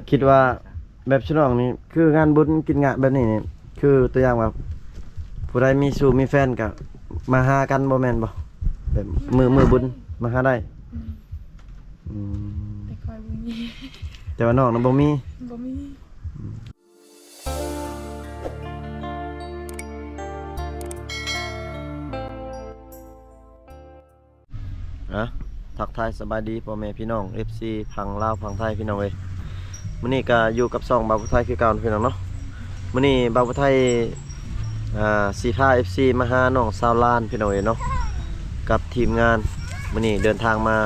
ຄິດວ່າແບບຊະນອງນີ້ ຄືງານບຸນກິນງະແບບນີ້ນີ້ ຄືຕົວຢ່າງວ່າ ຜູ້ໃດມີຊູ້ມີແຟນກະມາຫາກັນບໍ່ແມ່ນບໍ່? ແບບມື້ ມື້ບຸນມາຫາໄດ້. ອືມ ອືມ ແຕ່ຂ້ອຍບໍ່ມີ ແຕ່ວ່ານ້ອງນະບໍ່ມີ ບໍ່ມີ. ອ່ະ ທັກທາຍສະບາຍດີພໍ່ແມ່ພີ່ນ້ອງ ເອັຟຊີ ຝັ່ງລາວຝັ່ງໄທພີ່ນ້ອງເອີຍ. ມື້ນີ້ກະຢູ່ກັບຊ່ອງບ່າວຜູ້ໄທຄືເກົ່າພີ່ນ້ອງເນາະ. ມື້ນີ້ບ່າວຜູ້ໄທ ອ່າ ຊິພາ ເອັຟຊີ ມາຫານ້ອງສາວລານພີ່ນ້ອງເອີຍເນາະ ກັບທີມງານ. ມື້ນີ້ເດີນທາງມາ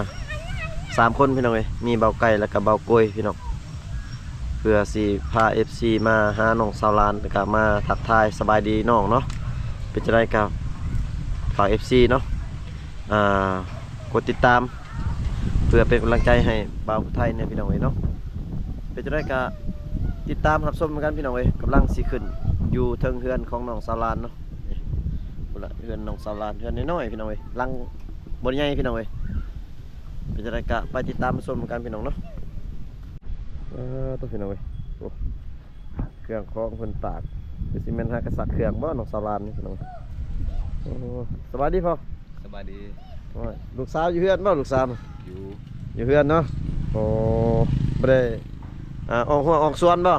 ສາມຄົນພີ່ນ້ອງເອີຍ ມີບ່າວໄກ່ ແລ້ວກະບ່າວໂກຍພີ່ນ້ອງ. ເພື່ອຊິພາ ເອັຟຊີ ມາຫານ້ອງສາວລານ ແລ້ວກະມາທັກທາຍສະບາຍດີນ້ອງເນາະ. ເປັນຈັ່ງໃດກະຝາກ ເອັຟຊີ ເນາະ ອ່າ ກົດຕິດຕາມ ເພື່ອເປັນກຳລັງໃຈໃຫ້ບ່າວຜູ້ໄທແດ່ພີ່ນ້ອງເອີຍເນາະ. ເປັນຈັ່ງໃດກະຕິດຕາມຮັບຊົມນຳກັນພີ່ນ້ອງເອີຍ. ກຳລັງຊິຂຶ້ນຢູ່ເທິງເຮືອນຂອງນ້ອງສາວລານເນາະ. ນີ້ພຸ້ນລະ ເຮືອນນ້ອງສາວລານ ເຮືອນນ້ອຍໆພີ່ນ້ອງເອີຍ ຫຼັງບໍ່ໃຫຍ່ພີ່ນ້ອງເອີຍ. ເປັນຈັ່ງໃດກະໄປຕິດຕາມຊົມນຳກັນພີ່ນ້ອງເນາະ. ເອີ ໂຕພີ່ນ້ອງເອີຍ ໂອ້ ເຄື່ອງຂອງເພິ່ນຕາກ ຄືຊິແມ່ນຫາກະຊັກເຄື່ອງບໍ່ ນ້ອງສາວລານນີ້ພີ່ນ້ອງ. ໂອ້ ສະບາຍດີພໍ່. ສະບາຍດີ. ໂອ້ຍ ລູກສາວຢູ່ເຮືອນບໍ່ ລູກສາວ? ຢູ່ ຢູ່ເຮືອນເນາະ. ໂອ້ ບໍ່ໄດ້ ອ່າ ອອກຮົ້ວອອກສວນບໍ່?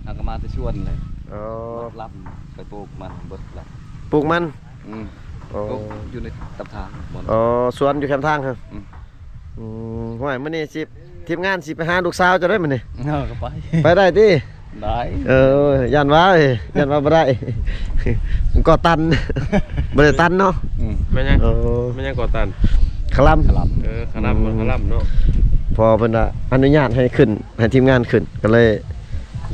ຫາກະມາແຕ່ສວນແຫຼະ. ອໍ ເບິດລຳ ໄປປູກມັນເບິດລະ ປູກມັນ. ອືມ ໂອ້ ປູກຢູ່ໃນຕຳທາງ. ອໍ ສວນຢູ່ແຄມທາງ. ອືມ ອືມ ຫ້ວຍ ມື້ນີ້ຊິ ທີມງານຊິໄປຫາລູກສາວເຈົ້າໄດ້ມື້ນີ້. ເອີ ກະໄປ ໄປໄດ້ຕິ? ໄດ້. ເອີ ຢ້ານວ່າ ຢ້ານວ່າບໍ່ໄດ້ ມັນກໍຕັນ ບໍ່ໄດ້ຕັນເນາະ. ອືມ ແມ່ນຫຍັງ? ເອີ ແມ່ນຫຍັງກໍຕັນ? ຄະລຳ ຄະລຳ. ເອີ ຄະລຳ ອືມ ຄະລຳເນາະ. ພໍເພິ່ນວ່າອະນຸຍາດໃຫ້ຂຶ້ນ ໃຫ້ທີມງານຂຶ້ນ ກະເລີຍ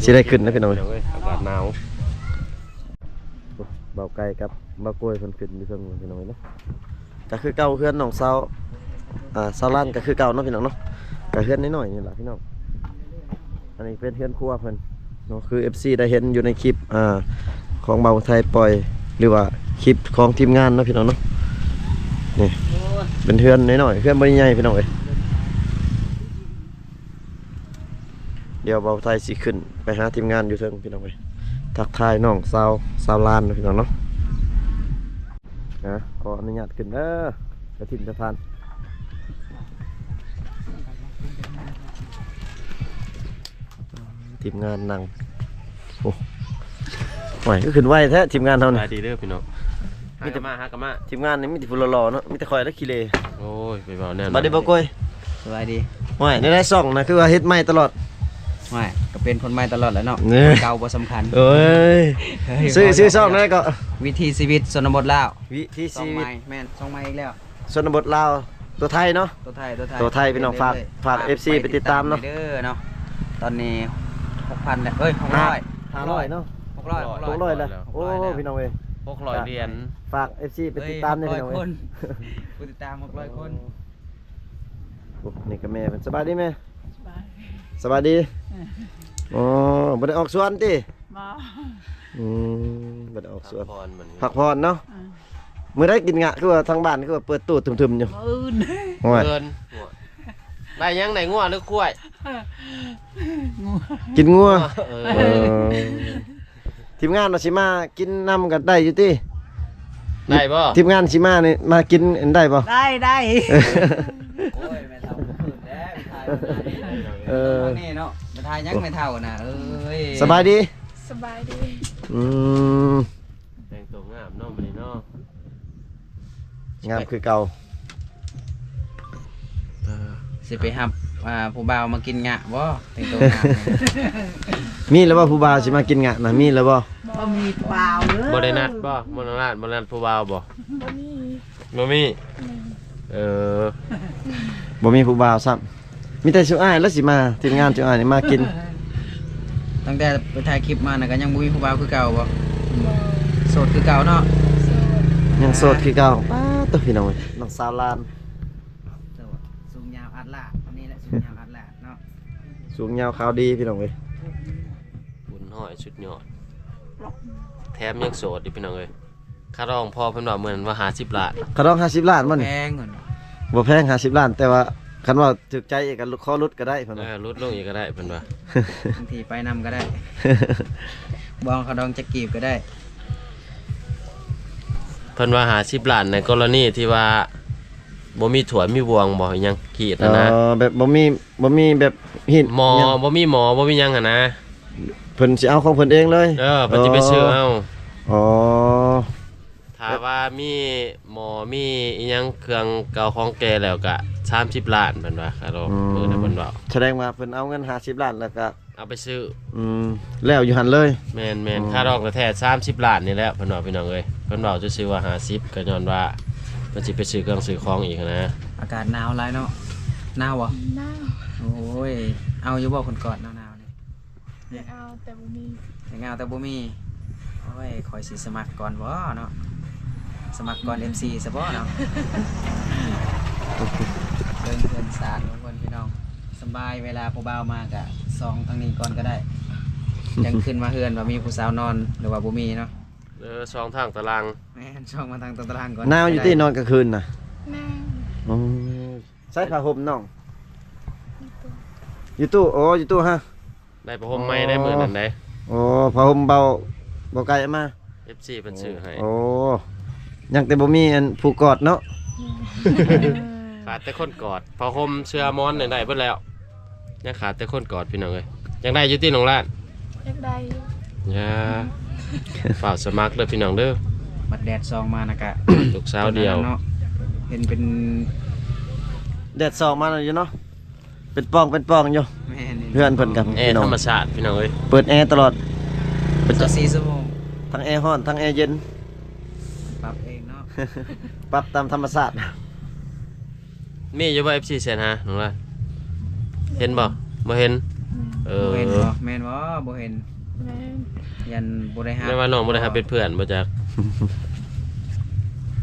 ຊິໄດ້ຂຶ້ນນະພີ່ນ້ອງເອີຍ. ອາກາດໜາວ. ໂອ້ ບ່າວໄກ່ກັບບ່າວໂກຍເພິ່ນຂຶ້ນຢູ່ເທິງພີ່ນ້ອງເອີຍເນາະ. ກະຄືເກົ່າ ເຮືອນນ້ອງສາວ ອ່າ ສາວລານກະຄືເກົ່າເນາະພີ່ນ້ອງເນາະ. ກະເຮືອນນ້ອຍໆນີ້ລະພີ່ນ້ອງ. ອັນນີ້ເປັນເຮືອນຄົວເພິ່ນເນາະ ຄື ເອັຟຊີ ໄດ້ເຫັນຢູ່ໃນຄລິບ ອ່າ ຂອງບ່າວໄທປ່ອຍ ຫຼືວ່າຄລິບຂອງທີມງານເນາະພີ່ນ້ອງເນາະ. ນີ້ເປັນເຮືອນນ້ອຍໆ ເຮືອນບໍ່ໄດ້ໃຫຍ່ພີ່ນ້ອງເອີຍ. ດຽວບ່າວໄທຊິຂຶ້ນໄປຫາທີມງານຢູ່ເທິງພີ່ນ້ອງເອີຍ ທັກທາຍນ້ອງສາວ ສາວລານເນາະພີ່ນ້ອງເນາະ. ນະ ຂໍອະນຸຍາດຂຶ້ນເດີ ເຈົ້າຖິ່ນເຈົ້າຖານ. ທີມງານນັ່ງ ໂອ້ ໂອ້ຍ ຄືຂຶ້ນໄວແທ້ທີມງານເຮົານີ້. ສະບາຍດີເດີພີ່ນ້ອງ. ຫາກະມາ ຫາກະມາ. ທີມງານນີ້ມີແຕ່ຜູ້ຫຼໍ່ໆເນາະ ມີແຕ່ຂ້ອຍແຫຼະຂີ້ເລ. ໂອ້ຍ ໄປເວົ້າແນວນັ້ນ. ສະບາຍດີບ່າວໂກຍ. ສະບາຍດີ. ໂອ້ຍ ແນວໃດຊ່ອງນະ ຄືວ່າເຮັດໃໝ່ຕະຫຼອດ? ໂອ້ຍ ກະເປັນຄົນໃໝ່ຕະຫຼອດແຫຼະເນາະ. ເອີ ເກົ່າບໍ່ສຳຄັນ. ໂອ້ຍ ເອີ ຊື່ ຊື່ຊ່ອງໃດເກາະ? ວິຖີຊີວິດຊົນນະບົດລາວ. ວິຖີຊີວິດ ຊ່ອງໃໝ່. ແມ່ນ ຊ່ອງໃໝ່ອີກແລ້ວ. ຊົນນະບົດລາວ ຕົວໄທເນາະ. ຕົວໄທ ຕົວໄທ ຕົວໄທພີ່ນ້ອງ. ຝາກ ຝາກ ເອັຟຊີ ໄປຕິດຕາມເນາະ. ເດີເນາະ ຕອນນີ້ຫົກພັນແລ້ວ ເອີຍ ຫົກຮ້ອຍ ຫ້າຮ້ອຍເນາະ. ຫົກຮ້ອຍ ຫົກຮ້ອຍແລ້ວ. ໂອ້ ພີ່ນ້ອງເອີຍ ຫົກຮ້ອຍຫຼຽນ. ຝາກ ເອັຟຊີ ໄປຕິດຕາມແດ່ພີ່ນ້ອງເອີຍ. ຜູ້ຕິດຕາມຫົກຮ້ອຍຄົນ. ໂອ້ ນີ້ກະແມ່ເພິ່ນ. ສະບາຍດີແມ່. ສະບາຍ ສະບາຍດີ. ອໍ ບໍ່ໄດ້ອອກສວນຕິ? ບໍ່. ອືມ ບໍ່ໄດ້ອອກສວນ ພັກຜ່ອນເນາະ. ອືມ ມື້ໃດກິນງະ ຄືວ່າທາງບ້ານຄືວ່າເປີດຕູ້ທຶ່ມໆຢູ່. ມື້ອື່ນ. ໂອ້ຍ ໄດ້ຫຍັງ ໄດ້ງົວຫຼືຄວາຍ? ງົວ ກິນງົວ. ເອີ ເອີ ທີມງານວ່າຊິມາກິນນຳກະໄດ້ຢູ່ຕິ? ໄດ້ບໍ່? ທີມງານຊິມານີ້ ມາກິນໄດ້ບໍ່? ໄດ້ ໄດ້. ໂອ້ຍ ແມ່ເຖົ້າຄືນແລ້ວ ເອີ ນີ້ເນາະ ມາຖ່າຍຫຍັງແມ່ເຖົ້ານະ. ເອີຍ ສະບາຍດີ. ສະບາຍດີ. ອືມ ແຕ່ງໂຕງາມເນາະມື້ນີ້ເນາະ. ງາມຄືເກົ່າ. ເອີ ຊິໄປຮັບ ອ່າ ຜູ້ບ່າວມາກິນງະບໍ່? ແຕ່ງໂຕງາມ. ມີແລ້ວບໍ່ ຜູ້ບ່າວຊິມາກິນງະນະ ມີແລ້ວບໍ່? ບໍ່ມີຜູ້ບ່າວເລີຍ. ບໍ່ໄດ້ນັດບໍ່? ບໍ່ໄດ້ນັດ ບໍ່ໄດ້ນັດຜູ້ບ່າວບໍ່? ບໍ່ມີ ບໍ່ມີ. ອືມ ເອີ ບໍ່ມີຜູ້ບ່າວຊ້ຳ. ມີແຕ່ຊຸມອ້າຍແຫຼະຊິມາ ທີມງານຊຸມອ້າຍນີ້ມາກິນ. ຕັ້ງແຕ່ໄປຖ່າຍຄລິບມານະ ກະຍັງບໍ່ມີຜູ້ບ່າວຄືເກົ່າບໍ່? ບໍ່. ໂສດຄືເກົ່າເນາະ. ໂສດ ຍັງໂສດຄືເກົ່າ. ປາດໂທ້ ພີ່ນ້ອງເອີຍ ນ້ອງສາວລານ. ໂສດ ສູງຍາວອາດລາດ ອັນນີ້ແຫຼະສູງຍາວອາດລາດເນາະ. ສູງຍາວຂາວດີພີ່ນ້ອງເອີຍ. ບຸນຮ້ອຍສຸດຍອດ ແຖມຍັງໂສດຢູ່ພີ່ນ້ອງເອີຍ. ຄ່າດອງພໍ່ເພິ່ນວ່າມື້ນັ້ນວ່າຫ້າສິບລ້ານ. ຄ່າດອງຫ້າສິບລ້ານບໍ່ນີ້? ແພງ ບໍ່ແພງ ຫ້າສິບລ້ານ ແຕ່ວ່າ ຄັນວ່າຖືກໃຈອີກກໍຂໍຫຼຸດກໍໄດ້ເພິ່ນວ່າ ເອີ ຫຼຸດລົງອີກກໍໄດ້ເພິ່ນວ່າ ບາງທີໄປນຳກໍໄດ້ ບອງເຂົາດອງຈັກກີບກໍໄດ້ ເພິ່ນວ່າຫ້າສິບລ້ານໃນກໍລະນີທີ່ວ່າບໍ່ມີຖ້ວຍມີບ່ວງບໍ່ ອີຫຍັງ ຂີດຫັ້ນນະ ເອີ ແບບບໍ່ມີ ບໍ່ມີແບບຫີນ ໝໍ້ ຫຍັງ ບໍ່ມີໝໍ້ ບໍ່ມີຫຍັງຫັ້ນນະ ເພິ່ນຊິເອົາຂອງເພິ່ນເອງເລີຍ ເອີ ເພິ່ນຊິໄປຊື້ເອົາ ອໍ ຖ້າວ່າມີໝໍ້ ມີອີຫຍັງ ເຄື່ອງເກົ່າຂອງແກ່ແລ້ວກະສາມສິບລ້ານ ເພິ່ນວ່າ ຄ່າດອກ ອືມ ມື້ນັ້ນເພິ່ນເວົ້າ ສະແດງວ່າເພິ່ນເອົາເງິນຫ້າສິບລ້ານ ແລ້ວກະ ເອົາໄປຊື້ ອືມ ແລ້ວຢູ່ຫັ້ນເລີຍ ແມ່ນໆ ອືມ ຄ່າດອກແທ້ໆ ສາມສິບລ້ານນີ້ແຫຼະ ເພິ່ນເວົ້າ ພີ່ນ້ອງເອີຍ ເພິ່ນເວົ້າຊື່ໆວ່າຫ້າສິບ ກໍຍ້ອນວ່າເພິ່ນຊິໄປຊື້ເຄື່ອງຊື້ຂອງອີກຫັ້ນນະ ອາກາດໜາວຫຼາຍເນາະ ໜາວບໍ່? ໜາວ ໂອ້ຍ ເອົາຢູ່ບໍ່ຄົນກອດໜາວໆນີ້? ຢາກເອົາແຕ່ບໍ່ມີ ຢາກເອົາແຕ່ບໍ່ມີ ໂອ້ຍ ຂ້ອຍຊິສະໝັກກ່ອນບໍ່ເນາະ ສະໝັກກ່ອນ ເອັຟຊີ ຊະບໍ່ເນາະ ເບິ່ງເຮືອນຊານຂອງເພິ່ນພີ່ນ້ອງ ສະບາຍ ເວລາຜູ້ບ່າວມາກະສ່ອງທາງນີ້ກ່ອນກໍໄດ້ ຈັ່ງຂຶ້ນມາເຮືອນວ່າມີຜູ້ສາວນອນ ຫຼືວ່າບໍ່ມີເນາະ ເອີ ສ່ອງທາງຕາລາງ ແມ່ນ ສ່ອງມາທາງຕາລາງກ່ອນ ໜາວຢູ່ຕິ ນອນກາງຄືນນະ? ໜາວ ອືມ ໃສ່ຜ້າຫົ່ມນ້ອງ ຢູ່ຕູ້ ຢູ່ຕູ້ ໂອ້ ຢູ່ຕູ້ຮະ ໄດ້ຜ້າຫົ່ມໃໝ່ໄດ໋ມື້ນັ້ນໄດ໋ ໂອ້ ຜ້າຫົ່ມເບົາ ເບົາໄກ່ເອົາມາ ເອັຟຊີ ເພິ່ນຊື້ໃຫ້ ໂອ້ ຍັງແຕ່ບໍ່ມີອັນຜູ້ກອດເນາະ ຂາດແຕ່ຄົນກອດ ຜ້າຫົ່ມເສື່ອໝອນນີ້ໄດ້ເບິດແລ້ວ ຍັງຂາດແຕ່ຄົນກອດ ພີ່ນ້ອງເອີຍ ຢາກໄດ້ຢູ່ຕິນ້ອງຫຼ້ານ? ຢາກໄດ້ຢູ່ ຢ່າ ຟ້າວສະໝັກເດີພີ່ນ້ອງເດີ ບັດແດດສ່ອງມານະກະ ລູກສາວດຽວ ເນາະ ເຫັນເປັນ ແດດສ່ອງມາຢູ່ເນາະ ເປັນປ່ອງເປັນປ່ອງຢູ່ ແມ່ນ ເຮືອນເພິ່ນກັບ ແອ ພີ່ນ້ອງ ທຳມະຊາດ ພີ່ນ້ອງເອີຍ ເປີດແອຕະຫຼອດ ເປັນ ຊາວສີ່ຊົ່ວໂມງ ທັງແອຮ້ອນ ທັງແອເຢັນ ປັບເອງເນາະ ປັບຕາມທຳມະຊາດ ມີຢູ່ບໍ່ ເອັຟຊີ ແຊດຫານ້ອງລະ ເຫັນບໍ່? ບໍ່ເຫັນ ອືມ ເອີ ບໍ່ເຫັນບໍ່? ແມ່ນບໍ່? ບໍ່ເຫັນ ແມ່ນ ຢ້ານບໍ່ໄດ້ຮັບ ແມ່ນວ່ານ້ອງບໍ່ໄດ້ຮັບເປັນເພື່ອນບໍ່ຈັກ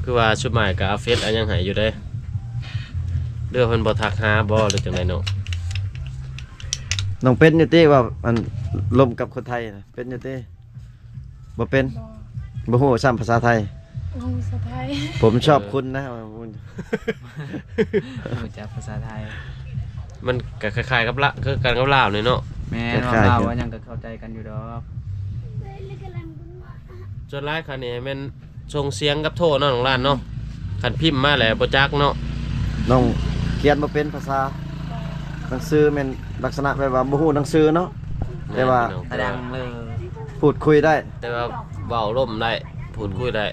ຄືວ່າຊຸດໝາຍກໍເອົາເຟສເອົາຫຍັງໃຫ້ຢູ່ເດ້ ຫຼືວ່າເພິ່ນບໍ່ທັກຫາບໍ່ ຫຼືຈັ່ງໃດເນາະ? ນ້ອງເປັນຢູ່ຕິວ່າ ອັນ ລົມກັບຄົນໄທນະ ເປັນຢູ່ຕິ? ບໍ່ເປັນ ບໍ່ ບໍ່ຮູ້ຊ້ຳພາສາໄທ ບໍ່ຮູ້ພາສາໄທ ຜົມຊອບຄຸນນະ ເອີ ບໍ່ຮູ້ຈັກພາສາໄທ ມັນກໍຄ້າຍໆກັບລະ ຄືກັນກັບລາວນີ້ເນາະ ແມ່ນ ຄ້າຍໆ ເວົ້າລາວວ່າຫຍັງກໍເຂົ້າໃຈກັນຢູ່ດອກ ສ່ວນຫຼາຍຄັນນີ້ແມ່ນສົ່ງສຽງກັບໂທເນາະ ນ້ອງຫຼ້ານເນາະ ຄັນພິມມາແລ້ວບໍ່ຈັກເນາະ ນ້ອງຂຽນບໍ່ເປັນພາສາ ໜັງສືແມ່ນລັກສະນະແບບວ່າບໍ່ຮູ້ໜັງສືເນາະ ແຕ່ວ່າ ແມ່ນ ຕາດັງເລີຍ ພູດຄຸຍໄດ້ ແຕ່ວ່າເວົ້າລົມໄດ້ ພູດຄຸຍໄດ້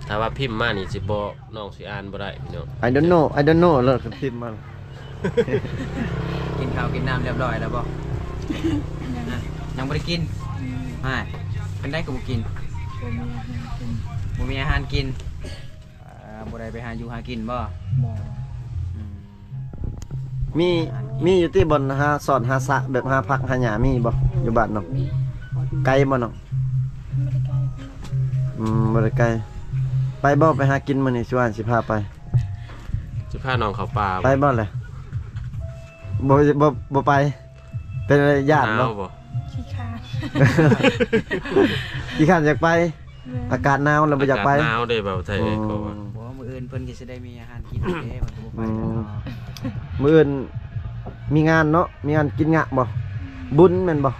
ຖ້າວ່າພິມມານີ້ຊິບໍ່ ນ້ອງຊິອ່ານບໍ່ໄດ້ພີ່ນ້ອງ I don't know I don't know ແລ້ວພິມມາ ກິນເຂົ້າກິນນ້ຳຮຽບຮ້ອຍແລ້ວບໍ່? ຍັງ ຍັງບໍ່ໄດ້ກິນ ອືມ ຫາຍ ເປັນໄດຄືບໍ່ກິນ? ບໍ່ມີອາຫານກິນ ບໍ່ມີອາຫານກິນ ອ່າ ບໍ່ໄດ້ໄປຫາຢູ່ຫາກິນບໍ່? ບໍ່ ອືມ ມີ ມີຢູ່ຕິບ່ອນຫາສອນຫາສະ ແບບຫາຜັກຫາຫຍ້າ ມີບໍ່ຢູ່ບ້ານນ້ອງ? ມີ ໄກບໍ່ນ້ອງ? ບໍ່ໄດ້ໄກ ອືມ ບໍ່ໄດ້ໄກ ໄປບໍ່ ໄປຫາກິນມື້ນີ້ ຊິວ່າຊິພາໄປ ຊິພານ້ອງເຂົ້າປ່າ ໄປບໍ່ແຫຼະ? ບໍ່ ບໍ່ ບໍ່ໄປ ເປັນຫຍັງ ຢ້ານບໍ່? ໜາວບໍ່? ຂີ້ຄ້ານ ຂີ້ຄ້ານຢາກໄປ ແມ່ນ ອາກາດໜາວແລ້ວບໍ່ຢາກໄປ ອາກາດໜາວເດ້ ເວົ້າໄທເອີຍ ອືມ ກໍວ່າ ບໍ່ ມື້ອື່ນເພິ່ນກໍຊິໄດ້ມີອາຫານກິນເດ້ ເພິ່ນກໍບໍ່ໄປ ອືມ ແລ້ວເນາະ ມື້ອື່ນມີງານເນາະ ມີງານກິນງະບໍ່? ບຸນແມ່ນບໍ່?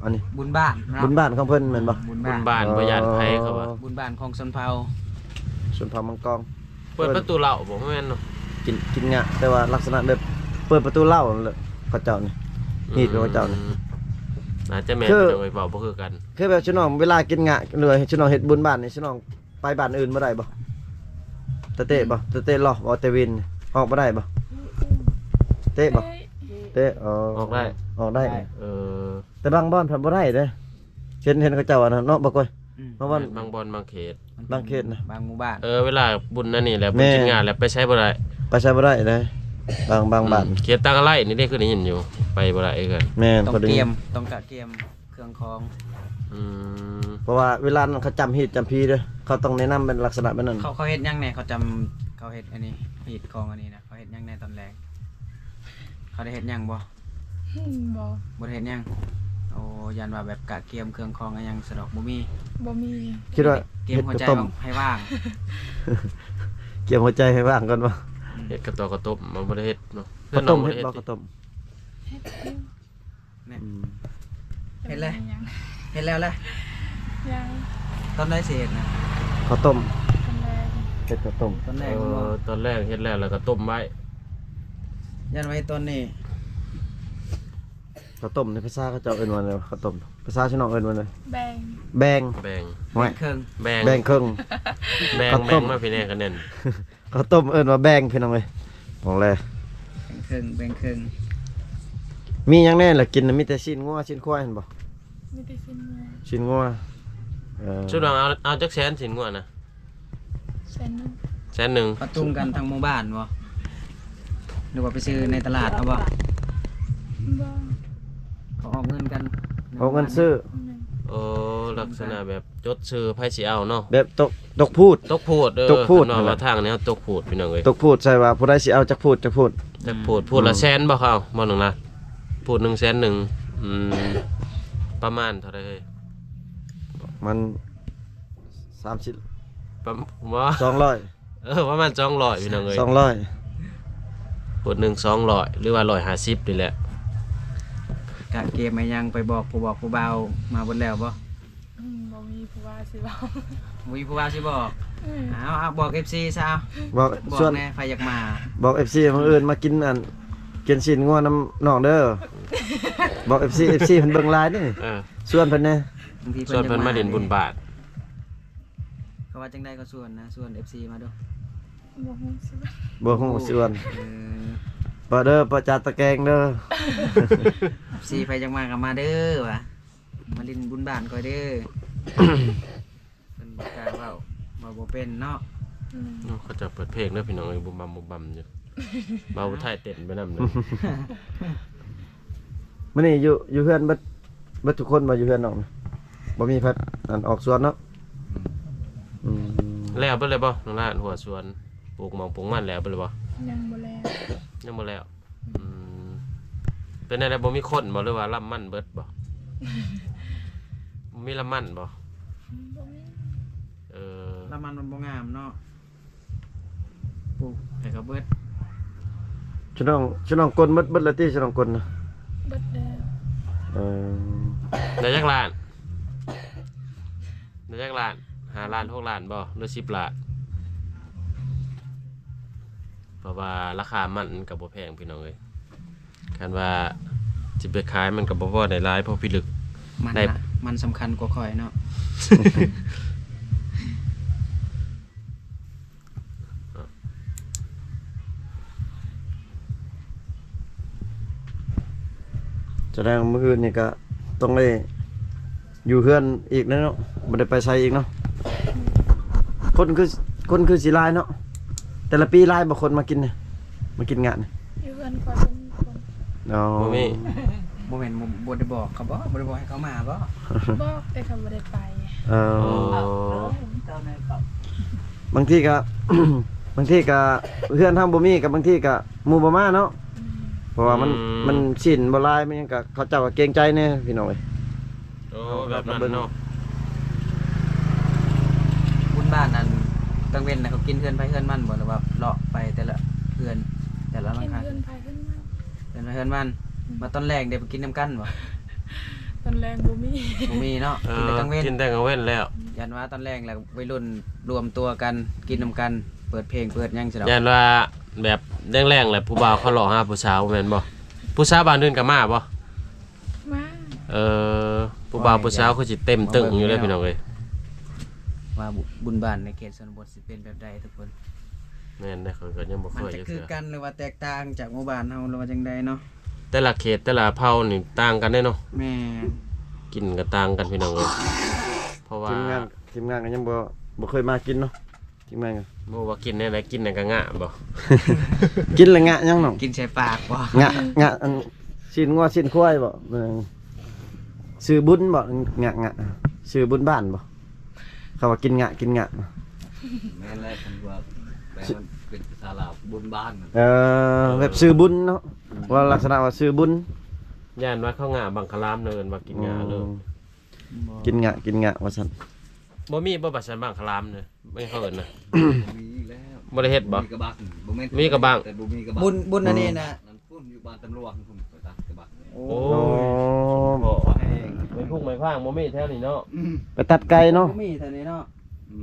ອັນນີ້ບຸນບ້ານເນາະ ບຸນບ້ານຂອງເພິ່ນແມ່ນບໍ່? ບຸນບ້ານ ບຸນບ້ານ ອໍ ບໍ່ຢ້ານໃຜ ເຂົາວ່າ ບຸນບ້ານຂອງຊົນເຜົ່າ ຊົນເຜົ່າມັງກອງ ເປີດປະຕູເຫຼົ້າບໍ່? ບໍ່ແມ່ນເນາະ ກິນ ກິນງະ ແຕ່ວ່າລັກສະນະແບບເປີດປະຕູເຫຼົ້າແຫຼະ ເຂົາເຈົ້ານີ້ ຮີດຂອງເຂົາເຈົ້ານີ້ ອືມ ໜ້າຈະແມ່ນ ຄື ພີ່ນ້ອງເອີຍ ເວົ້າບໍ່ຄືກັນ ຄືແບບຊຸນ້ອງເວລາກິນງະ ຫຼືວ່າຊຸນ້ອງເຮັດບຸນບ້ານນີ້ ຊຸນ້ອງໄປບ້ານອື່ນບໍ່ໄດ້ບໍ່? ຕະເຕະບໍ່? ຕະເຕະລອບບໍ່? ແຕ່ວິນອອກບໍ່ໄດ້ບໍ່? ເຕະບໍ່? ເຕະ ອໍ ອອກໄດ້ ອອກໄດ້ ເອີ ແຕ່ບາງບ່ອນພັດບໍ່ໄດ້ເດ້ ເຫັນ ເຫັນເຂົາເຈົ້າອັນນັ້ນເນາະ ບໍ່ກ້ອຍ ອືມ ບາງບ່ອນ ແມ່ນ ບາງບ່ອນບາງເຂດ ບາງເຂດນະ ບາງໝູ່ບ້ານ ເອີ ເວລາບຸນອັນນີ້ແຫຼະ ແມ່ນ ບຸນກິນງານແລ້ວໄປໃສບໍ່ໄດ້ ໄປໃສບໍ່ໄດ້ເດ້ ບາງ ບາງ ອືມ ບ້ານ ເຂດຕາກະໄລນີ້ເດ້ ຄືໄດ້ຍິນຢູ່ ໄປບໍ່ໄດ້ຄືກັນ ແມ່ນ ຕ້ອງກຽມ ຕ້ອງກະກຽມເຄື່ອງຂອງ ອືມ ເພາະວ່າເວລານັ້ນເຂົາຈຳຮີດຈຳພີເດ້ ເຂົາຕ້ອງແນະນຳເປັນລັກສະນະແບບນັ້ນ ເຂົາ ເຂົາເຮັດຫຍັງແດ່ ເຂົາຈຳ ເຂົາເຮັດອັນນີ້ ຮີດຂອງອັນນີ້ນະ ເຂົາເຮັດຫຍັງແດ່ຕອນແລງ ເຂົາໄດ້ເຮັດຫຍັງບໍ່? ບໍ່ ບໍ່ໄດ້ເຮັດຫຍັງ ໂອ້ ຢ້ານວ່າແບບກະກຽມເຄື່ອງຂອງອີ່ຫຍັງຊະດອກ ບໍ່ມີ ບໍ່ມີ ຄິດວ່າກຽມຫົວໃຈໃຫ້ວ່າງ ກຽມຫົວໃຈໃຫ້ວ່າງກ່ອນບໍ່? ອືມ ເຮັດກະຕໍກະຕົບ ມັນບໍ່ໄດ້ເຮັດເນາະ ເພື່ອນນ້ອງບໍ່ໄດ້ເຮັດຕິ? ເຮັດຢູ່. ນີ້ ອືມ ເຮັດແລ້ວ ເຮັດແລ້ວແຫຼະ? ຍັງ. ຕອນໃດຊິເຮັດນະ? ເຂົ້າຕົ້ມ. ຕອນແລງ. ເຮັດເຂົ້າຕົ້ມ. ຕອນແລງ. ເອີ ຕອນແລງເຮັດແລ້ວ ແລ້ວກໍຕົ້ມໄວ້. ຢ້ານວ່າເຮັດຕອນນີ້. ເຂົ້າຕົ້ມໃນພາສາເຂົາເຈົ້າເອີ້ນວ່າແນວ ເຂົ້າຕົ້ມ ພາສາຊະນອກເອີ້ນວ່າແນວ? ແບ່ງ. ແບ່ງ. ແບ່ງ. ແບ່ງເຄິ່ງ. ແບ່ງ. ແບ່ງເຄິ່ງ. ແບ່ງ ເຂົ້າຕົ້ມ. ແບ່ງມາພີ້ແດ່ ຄະແນນ. ເຂົ້າຕົ້ມເອີ້ນວ່າແບ່ງ ພີ່ນ້ອງເອີຍ. ຂອງແລ ແບ່ງເຄິ່ງ ແບ່ງເຄິ່ງ. ມີຫຍັງແດ່ລະກິນນະ? ມີແຕ່ຊີ້ນງົວ ຊີ້ນຄວາຍຫັ້ນບໍ່? ມີແຕ່ຊີ້ນງົວ. ຊີ້ນງົວ. ເອີ ຊຸດວ່າເອົາ ເອົາຈັກແສນຊີ້ນງົວນະ? ແສນໜຶ່ງ. ແສນໜຶ່ງ. ປະຊຸມກັນທັງໝູ່ບ້ານບໍ່? ຫຼືວ່າໄປຊື້ໃນຕະຫຼາດເອົາບໍ່? ບໍ່. ເຂົາອອກເງິນກັນ ອອກເງິນຊື້. ແມ່ນ. ໂອ້ ລັກສະນະແບບ ຈົດຊື່ໃຜຊິເອົາເນາະ ແບບຕົກ ຕົກພູດ ຕົກພູດ. ເອີ ຕົກພູດ. ເພິ່ນວ່າ ນັ້ນແຫຼະ ວ່າທາງແນວຕົກພູດ ພີ່ນ້ອງເອີຍ. ຕົກພູດ ໃສ່ວ່າຜູ້ໃດຊິເອົາຈັກພູດ ຈັກພູດ ຈັກພູດ. ອືມ ພູດລະແສນບໍ່ ເຂົາເອົາບໍ່ ໜຶ່ງລະ ພູດໜຶ່ງແສນໜຶ່ງ. ອືມ ປະມານເທົ່າໃດເອີຍ? ມັນສາມສິບ ປະມານ ບໍ່ ສອງຮ້ອຍ. ເອີ ປະມານສອງຮ້ອຍ ພີ່ນ້ອງເອີຍ ສອງຮ້ອຍ. ພຸດໜຶ່ງສອງຮ້ອຍ ຫຼືວ່າຮ້ອຍຫ້າສິບນີ້ແຫຼະ. ກະກຽມໄວ້ຍັງ ໄປບອກຜູ້ບອກຜູ້ບ່າວມາເບິດແລ້ວບໍ່? ອືມ ບໍ່ມີຜູ້ວ່າຊິບອກ ບໍ່ມີຜູ້ວ່າຊິບອກ. ອືມ ເອົາ ເອົາ ບອກເອັຟຊີຊະ ເອົາ ບອກ ບອກແດ່ ໃຜຢາກມາ ບອກເອັຟຊີມື້ອື່ນມາກິນອັນ ກິນຊີ້ນງົວນຳນ້ອງເດີ. ບອກເອັຟຊີ ເອັຟຊີເພິ່ນເບິ່ງຫຼາຍເດ້. ເອີ ຊວນເພິ່ນແດ່ ບາງທີເພິ່ນ ຊວນເພິ່ນມາຫຼິ້ນບຸນບາດ. ເຂົາວ່າຈັ່ງໃດກໍຊວນນະ ຊວນເອັຟຊີມາດູ. ບໍ່ຮູ້ຊວນ ບໍ່ຮູ້ຊວນ. ເອີ ປະເດີ ປະຈາດຕະແກງເດີ. ເອັຟຊີໃຜຢາກມາກໍມາເດີວ່າ ມາຫຼິ້ນບຸນບ້ານຂ້ອຍເດີ. ເພິ່ນບໍ່ກ້າເວົ້າ ເວົ້າບໍ່ເປັນເນາະ. ອືມ ເນາະ ເຂົາເຈົ້າເປີດເພງເດີພີ່ນ້ອງເອີຍ ບຸມບຳບຸມບຳຢູ່. ບ່າວຜູ້ໄທເຕັ້ນໄປນຳເລີຍ. ມື້ນີ້ຢູ່ ຢູ່ເຮືອນເບິດ ເບິດທຸກຄົນບໍ່ ຢູ່ເຮືອນນ້ອງນະ? ບໍ່ມີໃຜອັນອອກສວນເນາະ. ອືມ ອືມ ແລ້ວເບິດເລີຍບໍ່ນ້ອງລານ ຫົວສວນ ປູກໝອກປູກມັນແລ້ວເບິດເລີຍບໍ່? ຍັງບໍ່ແລ້ວ ຍັງບໍ່ແລ້ວ. ອືມ ເປັນແນວໃດ ບໍ່ມີຄົນບໍ່ ຫຼືວ່າລຳມັນເບິດບໍ່? ບໍ່ມີລຳມັນບໍ່? ບໍ່ມີ. ເອີ ລຳມັນມັນບໍ່ງາມເນາະ. ປູກໃຫ້ເຂົາເບິດ. ຊະນ້ອງ ຊະນ້ອງກົນເບິດ ເບິດແລ້ວຕິ ຊະນ້ອງກົນນະ? ເບິດແລ້ວ. ເອີ ໄດ້ຈັກລ້ານ? ໄດ້ຈັກລ້ານ? ຫ້າລ້ານ ຫົກລ້ານບໍ່ ຫຼືສິບລ້ານ? ເພາະວ່າລາຄາມັນ ມັນກໍບໍ່ແພງພີ່ນ້ອງເອີຍ. ຄັນວ່າຊິໄປຂາຍມັນກໍບໍ່ພໍໄດ້ຫຼາຍ ພໍພິລຶກ. ມັນ ໄດ້ ນະ ມັນສຳຄັນກວ່າຂ້ອຍເນາະ. ສະແດງມື້ອື່ນນີ້ກະຕ້ອງໄດ້ຢູ່ເຮືອນອີກແລ້ວເນາະ ບໍ່ໄດ້ໄປໃສອີກເນາະ. ຄົນຄື ຄົນຄືຊິຫຼາຍເນາະ ແຕ່ລະປີຫຼາຍບໍ່ຄົນມາກິນນີ້ ມາກິນງານນີ້? ຢູ່ເຮືອນຂ້ອຍບໍ່ມີຄົນ. ອໍ ບໍ່ມີ. ບໍ່ແມ່ນບໍ່ ບໍ່ໄດ້ບອກເຂົາບໍ? ບໍ່ໄດ້ບອກໃຫ້ເຂົາມາບໍ? ບອກແຕ່ເຂົາບໍ່ໄດ້ໄປ. ເອີ ອໍ ບາງທີກະ ບາງທີກະເຮືອນເຮົາບໍ່ມີ ກະບາງທີກະໝູ່ບໍ່ມາເນາະ. ອືມ ເພາະວ່າມັນ ອືມ ມັນຊີ້ນບໍ່ຫຼາຍ ມັນຫຍັງກະ ເຂົາເຈົ້າກະເກງໃຈແດ່ພີ່ນ້ອງເອີຍ. ໂອ້ ແບບນັ້ນເນາະ. ບຸນບ້ານນັ້ນ ກາງເວັນນະ ເຂົາກິນເຮືອນໃຜເຮືອນມັນບໍ ຫຼືວ່າເລາະໄປແຕ່ລະເຮືອນ ແຕ່ລະຫຼັງຄາ? ກິນເຮືອນໃຜເຮືອນມັນ. ເຮືອນໃຜເຮືອນມັນ. ອືມ ມາຕອນແລງເດ ໄປກິນນຳກັນບໍ? ຕອນແລງບໍ່ມີ ບໍ່ມີເນາະ. ເອີ ກິນແຕ່ກາງເວັນ ກິນແຕ່ກາງເວັນແລ້ວ. ຢ້ານວ່າຕອນແລງແລ້ວໄວລຸ້ນລວມຕົວກັນກິນນຳກັນ ເປີດເພງເປີດຫຍັງຊີ້ດອກ. ຢ້ານວ່າແບບແລງໆແລ້ວຜູ້ບ່າວເຂົາເລາະຫາຜູ້ສາວແມ່ນບໍ່? ຜູ້ສາວບ້ານອື່ນກໍມາບໍ່? ມາ. ເອີ ຜູ້ບ່າວຜູ້ສາວຄືຊິເຕັມຕຶ້ງຢູ່ເດ້ພີ່ນ້ອງເອີຍ. ວ່າບຸນ ບຸນບ້ານໃນເຂດຊົນນະບົດຊິເປັນແບບໃດທຸກຄົນ? ແມ່ນເດ້ ຂ້ອຍກໍຍັງບໍ່ຄ່ອຍ ມັນຈະຄືກັນ ຫຼືວ່າແຕກຕ່າງຈາກໝູ່ບ້ານເຮົາ ຫຼືວ່າຈັ່ງໃດເນາະ? ແຕ່ລະເຂດແຕ່ລະເຜົ່ານີ້ຕ່າງກັນເດ້ເນາະ. ແມ່ນ. ກິນກໍຕ່າງກັນພີ່ນ້ອງເອີຍ ເພາະວ່າ ທີມງານ ທີມງານກໍຍັງບໍ່ ບໍ່ເຄີຍມາກິນເນາະ. ທີມງານກໍ ບໍ່ວ່າກິນແນວໃດ ກິນແນວກະງະບໍ່? ກິນແລ້ວງະຫຍັງນ້ອງ? ກິນໃສ່ປາກບໍ່? ງະ ງະ ອັນ ຊີ້ນງົວຊີ້ນຄວາຍບໍ່? ເອີ ຊື່ບຸນບໍ່? ງະ ງະ ຊື່ບຸນບ້ານບໍ່? ເຂົາວ່າກິນງະ ກິນງະ. ແມ່ນແຫຼະ ເພິ່ນວ່າແປມັນເປັນພາສາລາວບຸນບ້ານ. ເອີ ແບບຊື່ບຸນເນາະ. ອືມ ວ່າລັກສະນະວ່າຊື່ບຸນ. ຢ້ານວ່າເຂົາງະບັງຄະລາມເນາະ ເອີ້ນວ່າກິນງະເລີຍ. ອືມ ບໍ່ ກິນງະ ກິນງະວ່າຊັ້ນ. ບໍ່ມີບໍ່ ບັດສັນບັງຄະລາມເນາະ ແມ່ນເຂົາເອີ້ນນະ? ບໍ່ມີແລ້ວ. ບໍ່ໄດ້ເຮັດບໍ່? ມີກະບັງ ບໍ່ແມ່ນ ມີກະບັງ ແຕ່ບໍ່ມີກະບັງ. ບຸນ ບຸນອັນນີ້ນະ. ຢູ່ບ້ານຕຳຫຼວງພຸ້ນ ໄປຕັດແຕ່ບ້ານ. ໂອ້ ໂອ້ຍ ແມ່ນພຸ້ນໄມ້ພາງບໍ່ມີແຖວນີ້ເນາະ. ອືມ ໄປຕັດໄກເນາະ. ບໍ່ມີແຖວນີ້ເນາະ. ອື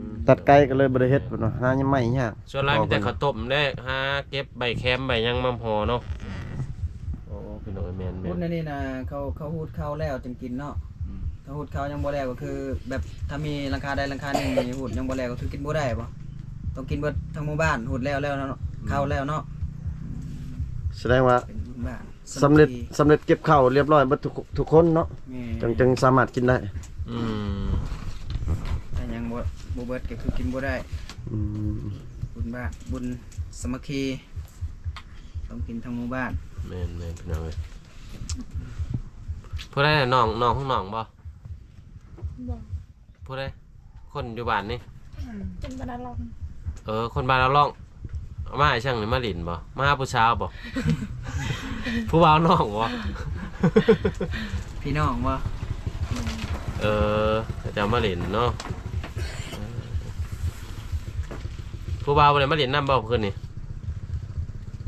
ມ ຕັດໄກກໍເລີຍບໍ່ໄດ້ເຮັດພຸ້ນເນາະ ຫາໄມ້ຍາກ. ສ່ວນຫຼາຍມີແຕ່ເຂົ້າຕົ້ມແຫຼະ ຫາເກັບໃບແຄມໃບຫຍັງມາຫໍ່ເນາະ. ໂອ້ ພີ່ນ້ອງເອີຍ ແມ່ນໆ ພຸ້ນອັນນີ້ນະ ເຂົາ ເຂົາຫູດເຂົ້າແລ້ວຈຶ່ງກິນເນາະ. ອືມ ຖ້າຫູດເຂົ້າຍັງບໍ່ແລ້ວກໍຄື ແບບຖ້າມີຫຼັງຄາໃດຫຼັງຄາໜຶ່ງນີ້ຫູດຍັງບໍ່ແລ້ວກໍຄືກິນບໍ່ໄດ້ບໍ? ຕ້ອງກິນເບິດທັງໝູ່ບ້ານ ຫູດແລ້ວ ແລ້ວເນາະ. ອືມ ເຂົ້າແລ້ວເນາະ. ສະແດງວ່າ ເປັນບຸນບ້ານ ສຳເລັດ ສາມັກຄີ ສຳເລັດເກັບເຂົ້າລຽບຮ້ອຍເບິດທຸກ ທຸກຄົນເນາະ. ແມ່ນ ຈຶ່ງ ຈຶ່ງສາມາດກິນໄດ້. ອືມ ຖ້າຍັງບໍ່ ບໍ່ເບິດກໍຄືກິນບໍ່ໄດ້. ອືມ ບຸນບ້ານ ບຸນສາມັກຄີ ຕ້ອງກິນທັງໝູ່ບ້ານ. ແມ່ນໆ ພີ່ນ້ອງເອີຍ. ຜູ້ໃດ ນ້ອງ ນ້ອງຂອງນ້ອງບໍ່? ບໍ່. ຜູ້ໃດ? ຄົນຢູ່ບ້ານນີ້? ອືມ ຄົນບ້ານນາລອງ. ເອີ ຄົນບ້ານນາລອງ. ມາອີ່ຫຍັງນີ້ ມາຫຼິ້ນບໍ່? ມາຫາຜູ້ສາວບໍ່? ຜູ້ບ່າວນ້ອງບໍ່? ພີ່ນ້ອງບໍ່? ເອີ ເຂົາເຈົ້າມາຫຼິ້ນເນາະ. ຜູ້ບ່າວບໍ່ໄດ້ມາຫຼິ້ນນຳບໍ່ຄືນນີ້?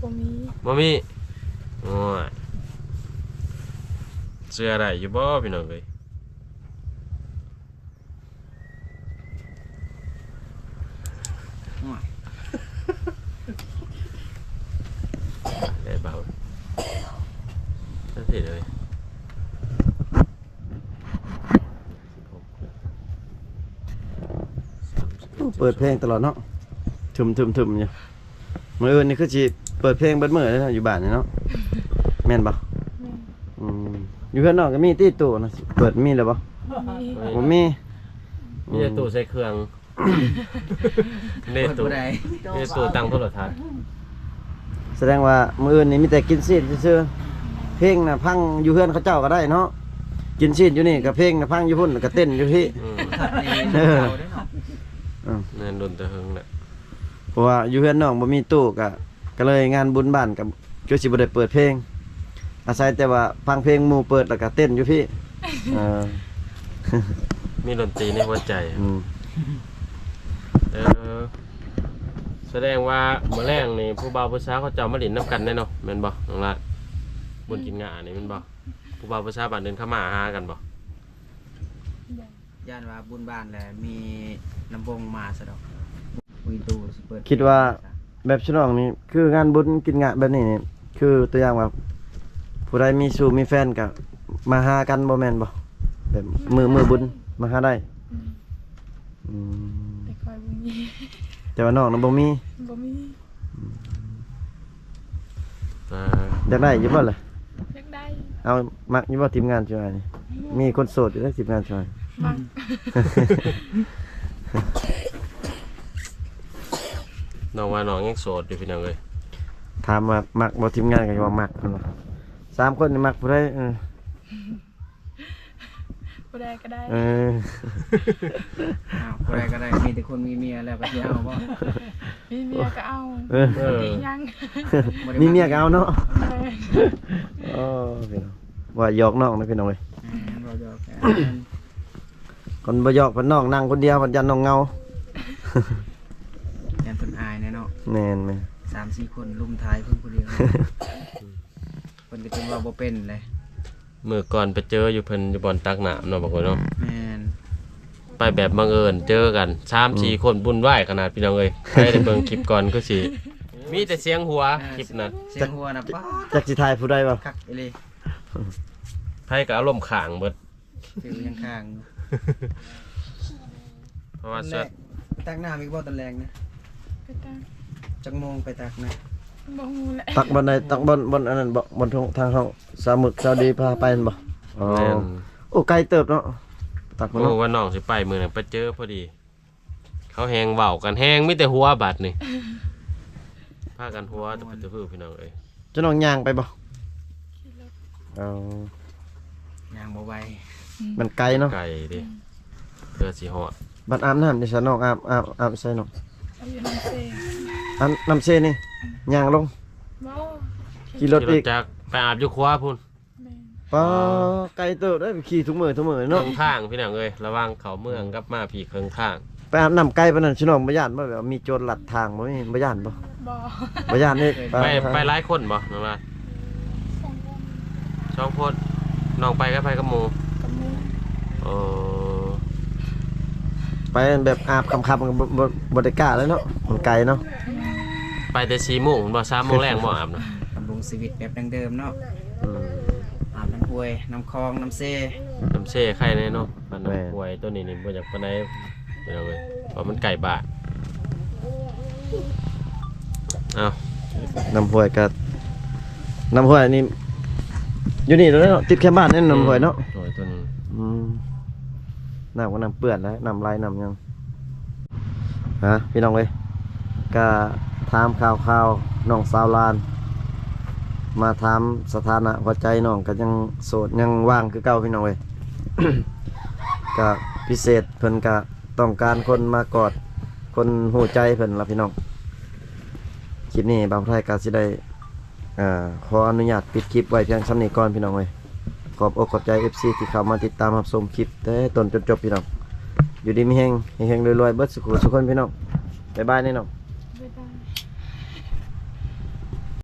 ບໍ່ມີ. ບໍ່ມີ? ໂອ້ຍ ເຊື່ອໄດ້ຢູ່ບໍ່ ພີ່ນ້ອງເອີຍ? ໂອ້ຍ ໄດ້ເບົາ ຈັ່ງຊີ້ເລີຍ. ເປີດເພງຕະຫຼອດເນາະ ທຶມໆໆ ຢູ່. ມື້ອື່ນນີ້ຄືຊິເປີດເພງເບິດມື້ເລີຍເນາະ ຢູ່ບ້ານນີ້ເນາະ. ແມ່ນບໍ່? ແມ່ນ. ອືມ ຢູ່ເຮືອນນ້ອງກໍມີຕິຕູ້ນະ ເປີດມີແລ້ວບໍ່? ບໍ່ມີ. ບໍ່ມີ. ອືມ ມີແຕ່ຕູ້ໃສ່ເຄື່ອງ. ເນ ເປີດບໍ່ໄດ້ ຕູ້ ມີແຕ່ຕູ້ຕັ້ງໂທລະທັດ. ສະແດງວ່າມື້ອື່ນນີ້ມີແຕ່ກິນຊີ້ນຊື່ໆ. ເພງນະຟັງຢູ່ເຮືອນເຂົາເຈົ້າກໍໄດ້ເນາະ ກິນຊີ້ນຢູ່ນີ້ກໍເພງນະຟັງຢູ່ພຸ້ນ ແລ້ວກໍເຕັ້ນຢູ່ພີ້. ອືມ ເອີ ເອີ ແມ່ນ ດົນແຕ່ເຫິງແຫຼະ. ເພາະວ່າຢູ່ເຮືອນນ້ອງບໍ່ມີຕູ້ ກະ ກະເລີຍງານບຸນບ້ານກະຄືຊິບໍ່ໄດ້ເປີດເພງ ອາໄສແຕ່ວ່າຟັງເພງໝູ່ເປີດ ແລ້ວກະເຕັ້ນຢູ່ພີ້. ເອີ ມີດົນຕີໃນຫົວໃຈ. ອືມ ເອີ ສະແດງວ່າມື້ແລງນີ້ຜູ້ບ່າວຜູ້ສາວເຂົາເຈົ້າມາຫຼິ້ນນຳກັນເດ້ເນາະ ແມ່ນບໍ່ນ້ອງລະ? ບຸນກິນງານີ້ແມ່ນບໍ່? ຜູ້ບ່າວຜູ້ສາວບ້ານອື່ນເຂົາມາຫາກັນບໍ່? ບໍ່. ຢ້ານວ່າບຸນບ້ານແຫຼະ ມີລຳວົງມາຊະດອກ. ບໍ່ມີຕູ້ຊິເປີດ. ຄິດວ່າແບບຊະນ້ອງນີ້ ຄືງານບຸນກິນງາແບບນີ້ນີ້ ຄືຕົວຢ່າງວ່າ ຜູ້ໃດມີຊູ້ມີແຟນກໍມາຫາກັນບໍ່ແມ່ນບໍ່? ແບບມື້ ມື້ບຸນມາຫາໄດ້. ອືມ ອືມ ແຕ່ຂ້ອຍບໍ່ມີ ແຕ່ວ່ານ້ອງນະບໍ່ມີ. ບໍ່ມີ. ອືມ ອ່າ ຢາກໄດ້ຢູ່ບໍ່ລະ? ຢາກໄດ້. ເອົາ ມັກຢູ່ບໍ່ທີມງານຊ່ວຍນີ້? ມີຄົນໂສດຢູ່ໃນທີມງານຊ່ວຍ. ມັກ. ນ້ອງວ່ານ້ອງຍັງໂສດຢູ່ພີ່ນ້ອງເອີຍ. ຖາມວ່າມັກບໍ່ທີມງານ ກໍວ່າມັກເພິ່ນວ່າ. ສາມຄົນນີ້ມັກຜູ້ໃດ? ເອີ. ຜູ້ໃດກໍໄດ້. ເອີ ອ້າວ ຜູ້ໃດກໍໄດ້ ມີແຕ່ຄົນມີເມຍແລ້ວກໍຊິເອົາບໍ່? ມີເມຍກໍເອົາ. ເອີ ບໍ່ໄດ້ຕິຫຍັງ. ມີເມຍກໍເອົາເນາະ. ເອີ ໂອ້ ພີ່ນ້ອງ ວ່າຢອກນ້ອງນະພີ່ນ້ອງເອີຍ. ແມ່ນ ເວົ້າຢອກກັນ. ຄົນບໍ່ຢອກເພິ່ນ ນ້ອງນັ່ງຄົນດຽວ ເພິ່ນຢ້ານນ້ອງເຫງົາ. ຢ້ານເພິ່ນອາຍແດ່ເນາະ. ແມ່ນໆ ສາມສີ່ຄົນລຸມຖ່າຍເພິ່ນຜູ້ດຽວ. ເພິ່ນກໍຈົນເວົ້າບໍ່ເປັນເດ້. ມື້ກ່ອນໄປເຈີຢູ່ເພິ່ນຢູ່ບ່ອນຕັກນ້ຳເນາະ ບາງຄົນເນາະ. ແມ່ນ. ໄປແບບບັງເອີນເຈີກັນ ສາມສີ່ ອືມ ຄົນ ວຸ້ນວາຍຂະໜາດ ພີ່ນ້ອງເອີຍ. ໃຜໄດ້ເບິ່ງຄລິບກ່ອນຄືຊິມີແຕ່ສຽງຫົວ ອ່າ ຄລິບນັ້ນ. ສຽງຫົວນະ ປາດ ຈັກຊິຖ່າຍຜູ້ໃດວະ ຄັກອີ່ຫຼີ. ໃຜກໍອາລົມຄ້າງເບິດ. ຖືຫຍັງຄ້າງ. ເພາະວ່າສ່ວນ ແລະ ໄປຕັກນ້ຳອີກບໍ່ຕອນແລງນະ? ໄປຕັກ. ຈັກໂມງໄປຕັກນະ? ບໍ່ຮູ້ແຫຼະ. ຕັກບ່ອນໃດ? ຕັກບ່ອນ ບ່ອນອັນນັ້ນບໍ່? ບ່ອນທາງ ທາງເຮົາ ສາວມຶກ ສາວດີພາໄປຫັ້ນບໍ່? ອໍ ແມ່ນ. ໂອ້ ໄກເຕີບເນາະ ຕັກ ໂອ້ ເນາະ. ວ່ານ້ອງຊິໄປມື້ນັ້ນ ໄປເຈີພໍດີ. ເຂົາແຮ່ງເວົ້າກັນ ແຮ່ງມີແຕ່ຫົວບາດນີ້ ພາກັນຫົວແຕ່ ແຕ່ ພີ່ນ້ອງເອີຍ. ເຈົ້ານ້ອງຍ່າງໄປບໍ່? ຂີ່ລົດ. ເອົາ ຍ່າງບໍ່ໄວ. ອືມ ມັນໄກເນາະ. ໄກເດ້. ອືມ ເພື່ອຊິຮອດ. ບັດອາບນ້ຳນີ້ຊະ ນ້ອງອາບ ອາບ ອາບໃສນ້ອງ? ອາບຢູ່ນ້ຳເຊ. ອັນນ້ຳເຊນີ້ ອືມ ຍ່າງລົງ? ບໍ່ ຂີ່ລົດອີກ. ຂີ່ລົດຈັກໄປອາບຢູ່ຂົວພຸ້ນ. ແມ່ນ. ປາ ອໍ ໄກເຕີບເດ້ ຂີ່ທຸກມື້ທຸກມື້ເນາະ. ເຄິ່ງທາງ ພີ່ນ້ອງເອີຍ ລະຫວ່າງເຂົ້າເມືອງກັບມາພີ້ເຄິ່ງທາງ. ໄປອາບນ້ຳໄກປານນັ້ນ ຊິນ້ອງບໍ່ຢ້ານບໍ່? ແບບວ່າມີໂຈນລັດທາງບໍ່? ມີ ບໍ່ຢ້ານບໍ່? ບໍ່ ບໍ່ย่านอีก ไปไปหลายคนบ่น้องลา สองคน สองคนน้องไปกับไผกับหมู่ กับหมู่ อ๋อ ไปแบบอาบค่ำๆ มันก็บ่บ่บ่ได้กล้าแล้วเนาะ มันไกลเนาะ ไปแต่สี่โมงบ่ สามโมงแลงบ่อาบนะ ดำรงชีวิตแบบดั้งเดิมเนาะ อืม อาบน้ำห้วยน้ำคลองน้ำเซ น้ำเซ่ไข่แน่เนาะมัน แม่น น้ำห้วยตัวนี้นี่บ่อยากปานใดพี่น้องเอ้ยเพราะมันใกล้บ้านเอ้า น้ำห้วยก็ น้ำห้วยนี่ อยู่นี่เลยเนาะ ติดแคมบ้านนี่น้ำห้วยเนาะ ห้วยตัวนี้ อืม น้ำก็น้ำเปื้อนแล้ว น้ำไหลน้ำหยัง ฮะ พี่น้องเอ้ย ก็ถามข่าวๆ น้องสาวหลาน มาถามสถานะหัวใจน้องก็ยังโสดยังว่างคือเก่าพี่น้องเอ้ย ก็พิเศษเพิ่นก็ต้องการคนมากอด คนฮู้ใจเพิ่นล่ะพี่น้อง คลิปนี้บ่าวไทยก็สิได้ อ่า ขออนุญาตปิดคลิปไว้เพียงส่ำนี้ก่อนพี่น้องเอ้ย ขอบอกขอบใจ เอฟซี ที่เข้ามาติดตามรับชมคลิปแต่ต้นจนจบพี่น้อง อยู่ดีมีแฮง เฮงๆ รวยๆ เบิดสุขุสุคนพี่น้อง บ๊ายบายนี่น้อง บ๊ายบาย